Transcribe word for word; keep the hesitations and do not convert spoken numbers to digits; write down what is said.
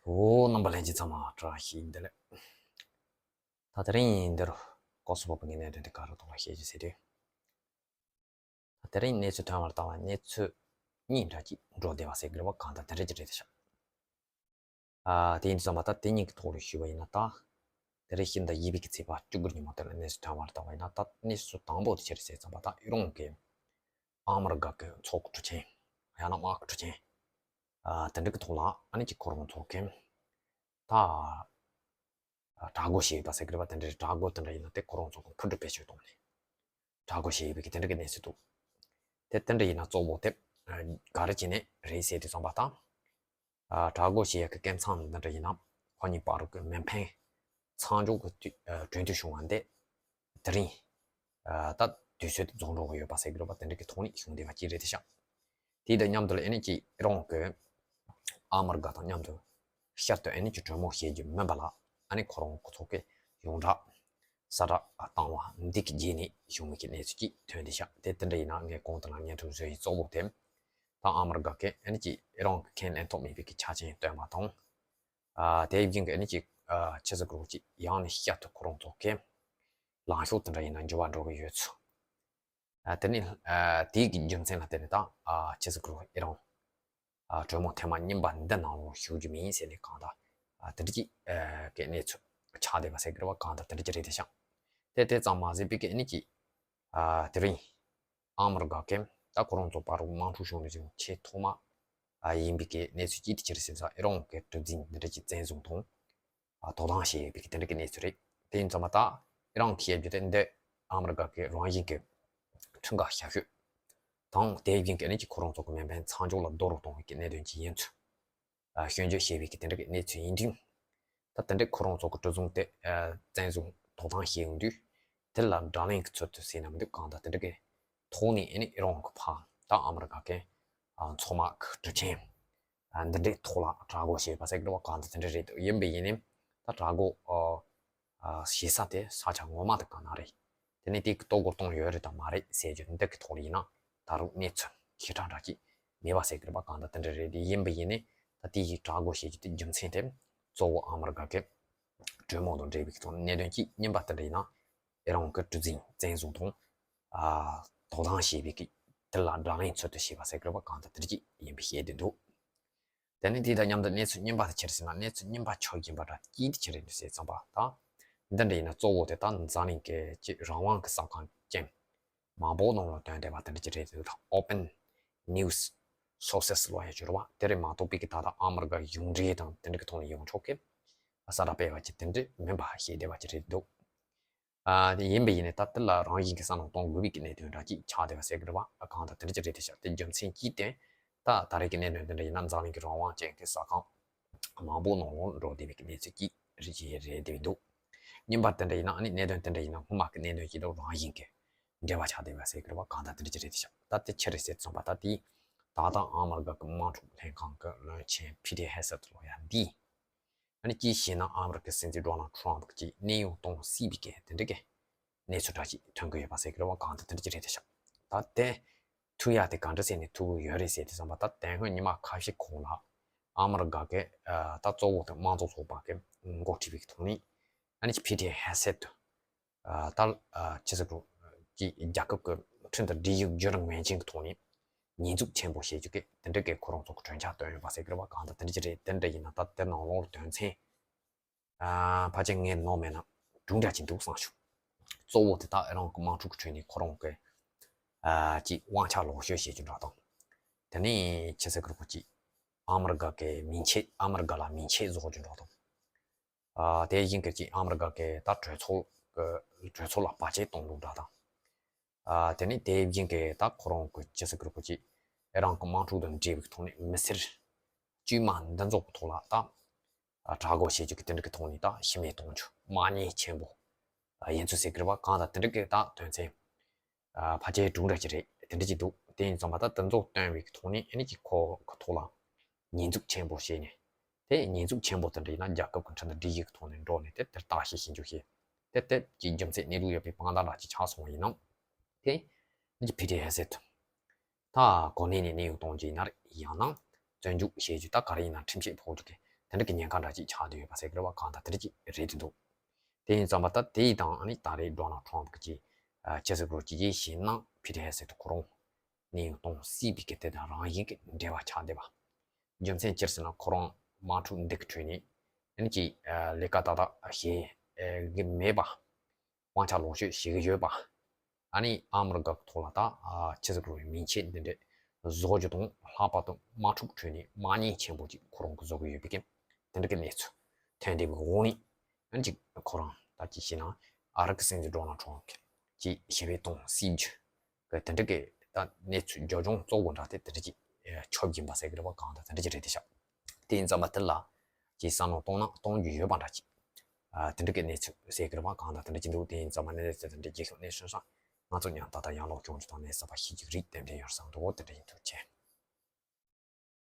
བོ་རྣམ་པ་ལྷན་རྒྱས་ཚང་མ་བཀྲ་ཤིས་བདེ་ལེགས། ད་དེ་རིང་འདིར་ཀོ་སི་བོ་པ་གི་གནད་དོན་དེ་ག་རུ་གཏོང་བ་ཤེས་རྒྱུ་ཟེར་དུས། ད་དེ་རིང་གནས་ཚུལ་ཐོན་པར་ལྟ་བ་གནས་ཚུལ་གཉིས་འདྲ་ཅིག་འགྲོ་བསྡད་པ་ཟེར་གི་རེད་བ། གང་ལྟར་དེ་འདྲ་ཅིག་རེད་ཤག་ཨ་དེ་ཡིན་དུས་ཙམ་པ་ད་དེ་གཉིས་ཀྱི་ཐོག་ལ་ཞུས་པ་ཡིན་ན། ད་དེ་རིང་ཕྱི་ཟླ་བཞི་པའི་གི་ཚེས་པ་བཅུ་དགུ་ཉིན་མོ་དེ་ལ་གནས་ཚུལ་ཐོན་པར་ལྟ་བ་ཡིན་ན། ད་གནས་ཚུལ་དང་པོ་དེ་ཆི་རེད་ཟེར་ཙམ་པ། ད་ཨི་རན་གྱི་ཨ་མི་རི་ཀ་གི་ཚོགས་ཀྱི་དྲུང་ཆེན། ཡང་ན་དམག་གི་དྲུང་ཆེན། ཨ་དེ་འདྲ་གི་ཐོག་ལ་ཨ་ནི་ཅིག་ཁོ་རང་ཚོ་གི་ད་དྲག་རྒོལ་བྱས་ཡོད་པ་ཟེར་གི་རེད་བ། དེ་འདྲའི་དྲག་རྒོལ་དེ་འདྲ་ཡིན་ན་དེ་ཁོ་རང་ཚོ་གི་འཕུར་གྲུ་བེད་སྤྱོད་གཏོང་ནས་དྲག་རྒོལ་བྱས་ཡོད་པའི་གི་དེ་འདྲ་གི་གནས་ཚུལ་འདུག་དེ་དེ་འདྲ་ཡིན་ན་གཙོ་བོ་དེ་ག་རེ་བྱས་ནས་རེད་ཟེར་དུས་ཙམ་པ། ད་དྲག་རྒོལ་བྱེད་ཡག་གི་སྐབས་མཚམས་འདི་འདྲ་ཡིན་ན་ཁོ་གཉིས་བར་གྱི་མེ་འཕེན་མཚམས་འཇོག་གི་དུས་གྲོས་མཐུན་བྱུང་བ་འདི་དེ་རིང་ད་དུས་ཚོད་དེ་རྫོགས་འགྲོ་གི་ཡོད་པ་ཟེར་གི་རེད་བ། དེ་འདྲ་གི་ཐོག་ནས་བྱུང་བསྡད་པ་ཅིག་རེད་དེ་ཤག་དེ་དང་མཉམ་དུ་ལ་ཨ་ནི་ཅིག་ཨི་རན་གྱིས་ཨ་མི་རི་ཀ་དང་མཉམ་དུ་ཤར་དུ་ཨ་ནི་ཅིག་གྲོས་མོལ་བྱེད་རྒྱུ་མིན་པ་ལ། ཨ་ནི་ཁོ་རང་ཚོ་གི་ཡོངས་གྲགས་གསལ་བསྒྲགས་བཏང་བ་འདི་གི་རྗེས་ནས་བྱུང་བའི་གི་གནས་ཚུལ་ཅིག་ཐོན་བསྡད་ཤག་དེ་དེ་འདྲ་ཡིན་ན་ངས་གོང་དུ་ལ་སྙན་སྒྲོན་བཟོ་ཡི་གཙོ་བོ་དེ། ད་ཨ་མི་རི་ཀ་གིས་ཨ་ནི་ཅིག་ཨི་རན་གྱི་ཁས་ལེན་ཐོབ་མེད་པའི་གི་ཆ་རྐྱེན་བཏོན་པ་དང་། ཨ་དེ་བཞིན་གྱི་ཨ་ནི་ཅིག་ཨ་ཆི་ཟེར་དགོས་རེད། ཅིག་ཡང་ནས་བསྐྱར་དུ་ཁོ་རང་ཚོ་གི་ལངས་ཕྱོགས་དེ་འདྲ་ཡིན་ན་འགྱུར་བ་འགྲོ་གི་ཡོད་ཚུལ། ཨ་དེ་ནི་ཨ་དེའི་གི་རྒྱུ་མཚན་ལ་བརྟེན་ནས་ད་ཨ་ཆི་ཟེར་དགོས་རེད། ཨི་རན་ཨ་གྲོས་མོལ་ཐེངས་མ་གཉིས་པ་འདི་ནང་ལོགས་ཞུགས་རྒྱུ་མིན་ཟེར་ནས་གང་ལྟར་ཨ་དེ་འདྲ་ཅིག་ཨ་གི་གནས་ཚུལ་ཆགས་བསྡད་པ་ཟེར་གི་རེད་བ། གང་ལྟར་དེ་འདྲ་ཅིག་རེད་དེ་ཤག་དེ་དེ་ཙམ་མ་ཟད་པའི་གི་ཨ་ནི་ཅིག་ཨ་དེ་རིང་ཨ་མི་རི་ཀ་གིས་ད་ཁོ་རང་ཚོ་བར་དུ་དམག་འཁྲུག་བྱུང་ནས་བྱུང་ཆེས་ཐོག་མ་ཨ་ཡིན་པའི་གི་གནས་ཚུལ་ཅིག་དེ་ཅི་རེད་ཟེར་ན། ཨི་རན་གྱི་གྲུ་གཟིངས་འདི་འདྲ་ཅིག་བཙན་བཟུང་དང་ཨ་དོ་དམ་བྱས་ཡོད་པའི་གི་དེ་འདྲ་གི་གནས་ཚུལ་རེད། དེ་ཡིན་ཙང་མ་ད་ཨི་རན་གྱིས་བཤད་རྒྱུ་དེ་འདི་ཨ་མི་རི་ཀ་གི་རང་བཞིན་གྱི་ཁྲིམས་འགལ་ཞབས་ཞུ་དང་། དེ་བཞིན་གྱི་ཨ་ནི་ཅིག་ཁོ་རང་ཚོ་གི་མེ་འཕེན་མཚམས་འཇོག་ལ་རྡོག་རོལ་གཏོང་བའི་གི་གནད་དོན་ཅིག་ཡིན་ཚུལ་ཨ་སྐྱོན་བརྗོད་བྱས་པའི་གི་དེ་འདྲ་གི་གནས་ཚུལ་ཡིན་དུས། ད་དེ་འདྲའི་ཁོ་རང་ཚོ་གི་གྲུ་གཟིངས་དེ་ཨ་བཙན་བཟུང་དོ་དམ་བྱས་ཡོང་དུས། དེ་ལ་དགྲ་ལན་གྱི་ཚུལ་དུ་ཟེར་ན་མི་འདུག་གང་ལྟར་དེ་འདྲ་གི་ཐོག་ནས་ཨ་ནི་ཨི་རན་གྱི་ཕར་ད་ཨ་མི་རི་ཀ་གི་ཨ་མཚོ་དམག་གི་གྲུ་ཆེན་ཨ་འདི་འདྲའི་ཐོག་ལ་དྲག་རྒོལ་བྱས་པ་ཟེར་གི་རེད་བ། གང་ལྟར་དེ་འདྲ་རེད་འདུག་ཡིན་པ་ཡིན་ནའི་ད་དྲག་རྒོལ་ཨ་ཨ་བྱེད་ས་དེ་ས་ཆ་ངོ་མ་དེ་ག་ན་རེད། དེ་ནས་དེ་གི་གཏོར་རྒོལ་གཏོང་ཡོད་རེད་དང་མ་རེད་ཟེར་རྒྱུ་འདི་གི་ཐོག་ལ་ཡིན་ན་ད་རུང་གནས་ཚུལ་ཞེ་དྲག་འདྲ་ཅིག་མེད་པ་ཟེར་གི་རེད་བ། གང་ལྟར་དེ་འདྲ་རེད། དེ་ཡིན་པ་ཡིན་ནའི་ད་དེ་ཡི་དྲག་རྒོལ་བྱེད་རྒྱུ་དེ་རྒྱུ་མཚན་དེ་གཙོ་བོ་ཨ་མི་རི་ཀ་གི་གྲོས་མོལ་དང་འབྲེལ་བའི་གི་ཐོག་གནད་དོན་གཅིག་གཉིས་པ་དེ་འདྲ་ཡིན་ན། ཨི་རན་གྱི་གྲུ་གཟིངས་བཙན་བཟུང་དང་ཨ་དོ་དམ་བྱས་པའི་གི་དེ་ལ་དགྲ་ལན་ཚུལ་དུ་བྱས་པ་ཟེར་གི་རེད་བ། གང་ལྟར་དེ་འདྲ་ཅིག་ཡིན་པའི་བཤད་དེ་འདུག་དེ་ནས་དེ་དང་མཉམ་དུ་གནས་ཚུལ་གཉིས་པ་དེ་ཆི་རེད་ཟེར་ན། གནས་ཚུལ་གཉིས་པ་ཆགས་ཀྱིན་པ་འདྲ་གཅིག་དེ་ཆི་རེད་ཟེར་ཙམ་པ། ད་འདི་འདྲ་ཡིན་ན་གཙོ་བོ་དེ་ད་འཛམ་གླིང་གི་ཅིག་རང་དབང་གི་གསར་ཁང་ཅན་མང་པོ་ནང་ལ་ཐོན་བསྡད་པ་དེ་འདྲ་ཅིག་རེད་འདུག་ད་Open News Sources ལབ་ཡ་ཅིག་ཡོད་རེད་བ། དེ་རེད་མ་གཏོགས་པའི་གི་ད་ལྟ་ཨ་མི་རི་ཀ་གཞུང་འབྲེལ་དང་དེ་འདྲ་གི་ཐོག་ནས་ཡོང་ཆོག་གི་གསལ་བསྒྲགས་སྤེལ་བ་ཅིག་དེ་འདྲ་མིན་པ་བཤད་བསྡད་པ་ཅིག་རེད་འདུག་ཨ་དེ་ཡིན་པ་ཡིན་ནའི་ད་དེ་ལ་རང་བཞིན་གྱི་བསམ་བློ་གཏོང་དགོས་པའི་གི་གནད་དོན་འདྲ་ཅིག་ཆགས་བསྡད་པ་ཟེར་གི་རེད་བ། གང་ལྟར་དེ་འདྲ་ཅིག་རེད་དེ་ཤག་དེ་རྒྱུ་མཚན་གྱིས་བརྟེན་ད་ད་རེས་ཀྱི་གནད་དོན་དེ་འདྲ་ཡིན་ན་འཛམ་གླིང་གི་རང་དབང་ཅན་གྱི་གསར་ཁང་མང་པོ་ནང་ལོགས་འགྲོ་བསྡད་པའི་གི་གནས་ཚུལ་གཅིག་རེད་ཅིག་རེད་བསྡད་འདུག་གཉིས་པ་དེ་འདྲ་ཡིན་ན་ཨ་ནི་གནད་དོན་དེ་འདྲ་ཡིན་ན་སྔོན་མ་གི་གནད་དོན་གཅིག་དང་རང་བཞིན་གྱི་འབྲེལ་བ་ཆགས་བསྡད་པ་ཟེར་གི་རེད་བ། གང་ལྟར་དེ་འདྲ་ཅིག་རེད་དེ་ཤག་ད་དེ་ཆི་རེད་ཟེར་ཙམ་པ། ད་དེ་ད་ལྟ་ཨ་མི་རི་ཀ་གི་དམག་འཁྲུག་ལྷན་ཁང་གི་བློན་ཆེན་Pete Hegseth ལབ་ཡ་འདིས། ཨ་ནི་ཅིའི་ཕྱིར་ན་ཨ་མི་རི་ཀའི་སྲིད་འཛིན་Donald Trump གྱིས་གནས་དབྱུང་གཏོང་སྲིད་པའི་གི་དེ་འདྲ་གི་གནས་ཚུལ་འདྲ་ཞིག་ཐོན་གི་ཡོད་པ་ཟེར་གི་རེད་བ། གང་ལྟར་དེ་འདྲ་ཅིག་རེད་དེ་ཤག་ད་དེ་ཐུག་ཡ་དེ་ག་འདྲ་ཟེར་ནས་ཐུག་གི་ཡོད་རེད་ཟེར་དུས་ཙམ་པ། ད་དེ་སྔོན་ཉི་མ་ཁ་ཤས་གོང་ལ་ཨ་མི་རི་ཀ་གི་ཨ་ད་གཙོ་བོ་དེ་དམངས་གཙོ་ཚོགས་པ་གི་འགོ་ཁྲིད་པའི་གི་ཐོག་ནས་ཨ་ནི་Pete Hegseth ཨ་ད་ཨ་ཕྱི་སྲིད་པུ་ཀྱི་རྒྱལ་ཁབ་ཀྱི་ཁྲིམས་དང་སྒྲིག་གཞི་བརྒྱུད་རིམ་ངེས་ཅན་གྱི་ཐོག་ནས་ཉེས་འཛུགས་ཆེན་པོ་བྱེད་རྒྱུ་གི་དེ་འདྲ་གི་ཁོ་རང་ཚོ་གི་གྲོས་འཆར་བཏོན་ཡོད་པ་ཟེར་གི་རེད་བ། གང་ལྟར་དེ་འདྲ་ཅིག་རེད། དེ་འདྲ་ཡིན་ན་ད་དེ་ནང་ལོགས་ལ་དོན་ཚན་ཨ་ཕལ་ཆེར་ངས་ནོར་མེད་ན་དྲུག་འདྲ་ཅིག་འདུག་བསམ་བྱུང་། གཙོ་བོ་དེ་ད་ཨི་རན་གྱི་དམག་འཁྲུག་གི་ཁྲོད་ནས་ཁོ་རང་གི་ཨ་ཅིག་དབང་ཆ་ལོག་སྤྱོད་བྱེད་རྒྱུ་འདྲ་དང་། དེ་ནས་ཕྱི་སྲིད་པུ་ཀྱིས་ཨ་མི་རི་ཀ་གི་མིང་ཆད་ཨ་མི་རི་ཀ་ལ་མིང་ཆད་བཟོ་རྒྱུ་འདྲ་དང་། ཨ་དེ་བཞིན་གྱི་ཅིག་ཨ་མི་རི་ཀ་གི་ད་གྲོས་ཚོགས་ཀྱི་གྲོས་ཚོགས་ལ་བར་ཆད་གཏོང་ལུགས་འདྲ་དང་། ཨ་དེ་ནས་དེ་བཞིན་གྱི་ད་ཁོ་རང་གི་ཕྱི་སྲིད་པུ་ཀྱིས་ཨི་རན་གྱི་དམག་འཁྲུག་དང་འབྲེལ་བའི་ཐོག་ནས་མི་སེར་དཀྱུས་མ་འདི་ཚོ་གི་ཐོག་ལ་ད་ཨ་དྲག་རྒོལ་བྱེད་རྒྱུ་གི་དེ་འདྲ་གི་ཐོག་ནས་ད་ཤི་རྨས་གཏོང་རྒྱུ་དམག་ཉེས་ཆེན་པོ་ཨ་ཡིན་ཚུལ་ཟེར་གི་རེད་བ། གང་ལྟར་དེ་འདྲ་གི་ད་དོན་ཚན་ཨ་ཕལ་ཆེར་དྲུག་འདྲ་ཅིག་རེད། དེ་འདྲ་ཅིག་འདུག་དེ་ཡིན་ཙང་མ་ད་དེ་ཚོ་བཏོན་པའི་གི་ཐོག་ནས་ཨ་ནི་ཅིག་ཁོ་གི་ཐོག་ལ་ཉེས་འཛུགས་ཆེན་པོ་བྱས་ནས། དེ་ཉེས་འཛུགས་ཆེན་པོ་དེ་འདྲ་ཡིན་ན་རྒྱལ་ཁབ་ཀྱི་ཁྲིམས་དང་སྒྲིག་གཞི་གི་ཐོག་ནས་འགྲོ་ནས་དེ་དེར་བརྟག་དཔྱད་ཞིབ་འཇུག་བྱས། དེ་དེ་ཀྱི་རྒྱུ་མཚན་གནས་ལུགས་ཡོད་པའི་དཔང་རྟགས་འདྲ་ཅིག་ཆགས་སོང་བ་ཡིན་ན། དེ་ནི་Pete Hegseth ད་གོ་གནས་ནས་གནས་དབྱུང་གཏོང་རྒྱུ་ཡིན་ན་རེད། ཡང་ན་བཙོན་འཇུག་བྱེད་རྒྱུ། ད་ག་རེ་ཡིན་ན་ཁྲིམས་ཆད་ཕོག་རྒྱུ་གི་ དེ་འདྲ་གི་ཉེན་ཁ་འདྲ་ཅིག་ཆགས་བསྡད་ཡོད་པ་ཟེར་གི་རེད་བ། གང་ལྟར་དེ་འདྲ་ཅིག་རེད་དེ་འདུག་དེ་ཡིན་ཙང་མ་ད་དེ་ཡི་དང་ཨ་ནི་ད་རེས་ཌོ་ནལ་ཊམ་གྱི་ཨ་ཕྱི་སྲིད་སྐོར་གྱི་ཞེད་སྣང་ཕི་ཏེ་ཧེ་སི་དུ་ཁོ་རང་ནས་གཏོང་སྲིད་པའི་གི་དེ་དང་རང་བཞིན་གྱི་འབྲེལ་བ་ཆགས་བསྡད་པ། རྒྱུ་མཚན་ཅི་ཟེར་ན་ཁོ་རང་དམག་འཁྲུག་འདི་གི་ཁྲོད་ནས་ཨ་ནི་ཅིག་ཨ་ལས་ཀ་ཏག་ཏག་བྱེད་ཨ་གི་མེད་པ། དབང་ཆ་ལོག་སྤྱོད་བྱེད་ཀྱི་ཡོད་པ། ཨ་ནི་ཨ་མི་རི་ཀ་གི་ཐོག་ལ་ད་ཨ་ཕྱི་སྲིད་སྐོར་བའི་མིང་ཆད་འདི་འདྲ་བཟོ་རྒྱུ་དང་། ལྷག་པར་དུ་དམག་འཁྲུག་ཁྲོད་ནས་དམག་ཉེས་ཆེན་པོ་ཅིག་ཁོ་རང་གིས་བཟོ་གི་ཡོད་པའི་གི་དེ་འདྲ་གི་གནས་ཚུལ་ཐོན་བསྡད་པའི་འོག་ནས། ཨ་ནི་ཅིག་ཁོ་རང་ད་ཅིག་བྱས་ན་ཨ་རི་གི་སྲིད་འཛིན་ཌོ་ནལ་ཊམ་གྱིས་ཞི་བའི་གཏོང་སྲིད་རྒྱུ་གི་དེ་འདྲ་གི་ད་གནས་ཚུལ་རྒྱབ་ལྗོངས་གཙོ་བོ་འདྲ་དེ་དེ་འདྲ་ཅིག་ཨ་ཆགས་ཀྱིན་པ་ཟེར་གི་རེད་བ། གང་ལྟར་དེ་འདྲ་ཅིག་རེད་དེ་ཤག་དེ་ཡིན་ཙང་མ་དེ་ལ་ཅིག་བསམ་བློ་གཏོང་ན་གཏོང་རྒྱུ་ཡོད་པ་འདྲ་ཅིག་ཨ་དེ་འདྲ་གི་གནས་ཚུལ་ཟེར་གི་རེད་བ། གང་ལྟར་དེ་འདྲ་ཅིག་འདུག་དེ་ཡིན་ཙང་མ་གནས་ཚུལ་དེ་འདྲ་རྒྱལ་ཁབ་གནས་ཚུལ་སོང་ཙང་། ང་ཚོ་མཉམ་ད་ལྟ་ཡང་ལོག་སྐྱོང་རྒྱུ་དང་གནས་ཚུལ་ཕར་ཤེས་རྒྱུ་རིགས་ཏན་ཏན་ཡོད་བསམ་འདུག་དེ་འདྲ་ཡིན་འདུག་ཅེས།